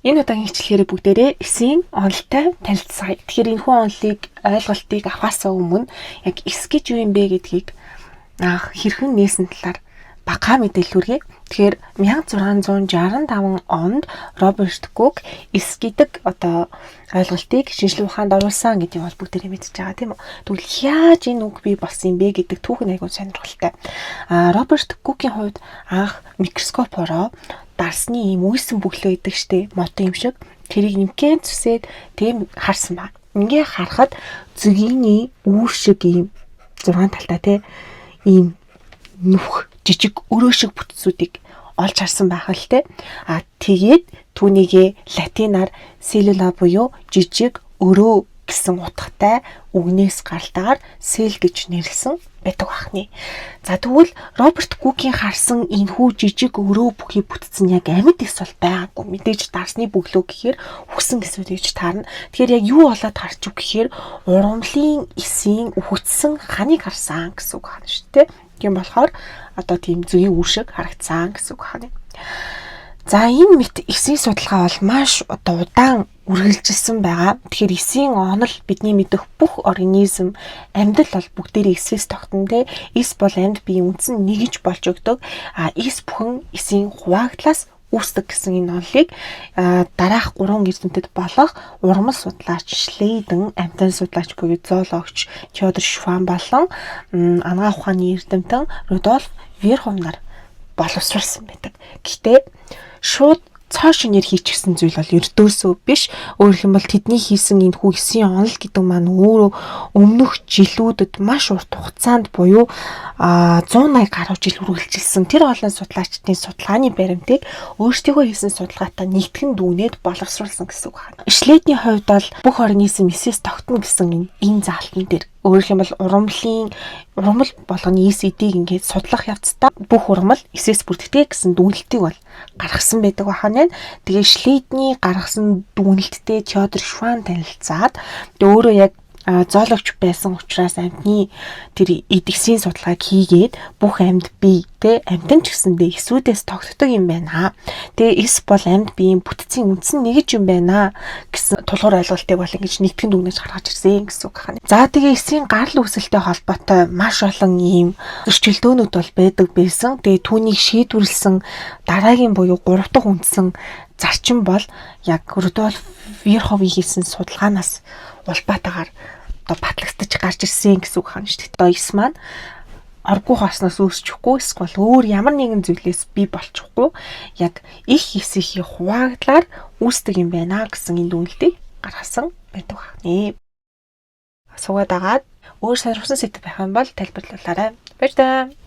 Энэ удаагийн хичээлээр бүгдээрээ эсийн онолтой танилцгаая. Тэгэхээр энэхүү онолыг, ойлголтыг авахаас өмнө яг эс гэж юу юм бэ гэдгийг анх хэрхэн нээсэн талаар багахан мэдээлэл хүргэе. Тэгэхээр 1665 онд Роберт Гук эс гэдэг одоо ойлголтыг шинжлэх ухаанд оруулсан гэдгийг бол бүгдээрээ мэдж байгаа, тийм үү. Тэгвэл яаж энэ үг бий болсон юм бэ гэдэг түүх нь айгүй сонирхолтой. Роберт Гукийн хувьд анх микроскопороо дарсны ийм үйсэн бөглөө идэг штэ, модон юм шиг, тэрийг нэмгэн зүсээд тийм харсан ба. Ингээ харахад зөгийн үүр шиг ийм 6 талтай те ийм нүх жижиг өрөө шиг бүтцүүдийг олж харсан байх л те. А тэгээд түүнийгээ латинаар cellula буюу жижиг өрөө гэсэн утгатай үгнээс гаралтаагаар cell гэж нэрлэсэн байдаг бахны. За, тэгвэл Роберт Гукийн харсан энэхүү жижиг өрөө бүхий бүтц нь яг амьд эс бол байгаагүй. Мэдээж дарсны бөглөө гэхээр үхсэн эсүүд гэж таарна. Тэгэхээр яг юу болоод харч юу гэхээр ургамлын эсийн үхсэн ханыг харсан гэсэн үг байна шүү дээ. Тийм болохоор одоо тийм зөгийн үр шиг харагдсан гэсэн үг байна. За, энэ мэт эсийн судалгаа бол маш одоо удаан үргэлжилсэн байгаа. Тэгэхээр эсийн онол, бидний мэдэх бүх организм, амьд л бол бүгдээрээ эсээс тогтно те. Эс бол амьд биеийн үндсэн нэгж болж өгдөг. А эс бүхэн эсийн хуваагдлаас үүсдэг гэсэн энэ онолыг дараах гурван эрдэмтэд болох ургамал судлаач Шлейден, амьтан судлаач буюу зоологч Теодор Шван болон анагаах ухааны эрдэмтэн Рудольф Вирхов нар боловсруулсан байдаг. Гэхдээ шууд цоо шинээр хийчихсэн зүйл бол ердөөсөө биш. Өөрөөр хэлбэл, тэдний хийсэн энэ хүү эсийн онол гэдэг маань өөрөө өмнөх жилүүдэд маш урт хугацаанд буюу 180 гаруй жил үргэлжилсэн тэр олон судлаачдын судалгааны баримтыг өөрсдийнхөө хийсэн судалгаатай нэгтгэн дүгнээд боловсруулсан гэсэн үг байна. Шлейдний хувьд бол бүх организм эсээс тогтно гэсэн энэ заалтан дээр, өөрөөр хэлбэл, ургамлын ургамал болгоны эс эдийг ингээд судлах явцдаа бүх ургамал эсээс бүрддэг гэсэн дүгнэлтийг бол гаргасан байдаг бахана. Тэгээ Шлейдний гаргасан дүгнэлттэй Теодор Шван танилцаад, тэгээ өөрөө яг зоологч байсан учраас амьтны тэр эд эсийн судалгааг хийгээд бүх амьд бие те, амьтан ч гэсэндээ эсүүдээс тогтдог юм байна. Тэгээ эс бол амьд биеийн бүтцийн үндсэн нэгж юм байна гэсэн тулгуур ойлголтыг бол ингэж нэгтгэн дүгнэж гаргаж ирсэн гэсэн үг байна. За, тэгээ эсийн гарал үүсэлтэй холбоотой маш олон ийм зөрчилдөөнүүд бол байдаг байсан. Тэгээ түүнийг шийдвэрлэсэн дараагийн буюу гурав дахь үндсэн зарчим бол яг Рудольф Вирховын хийсэн судалгаанаас улбаатайгаар одоо батлагдаж гарч ирсэн гэсэн үг байна шүү дээ. Одоо эс маань оргуу хоосноос үүсчихгүй, эсвэл өөр ямар нэгэн зүйлээс бий болчихгүй, яг их эсийнхээ хуваагдлаар үүсдэг юм байна гэсэн энэ дүгнэлтийг гаргасан байдаг байна. Суугаад агаад өөр сонирхсан сэдэв байх юм бол тайлбарлуулаарай. Баяр таа.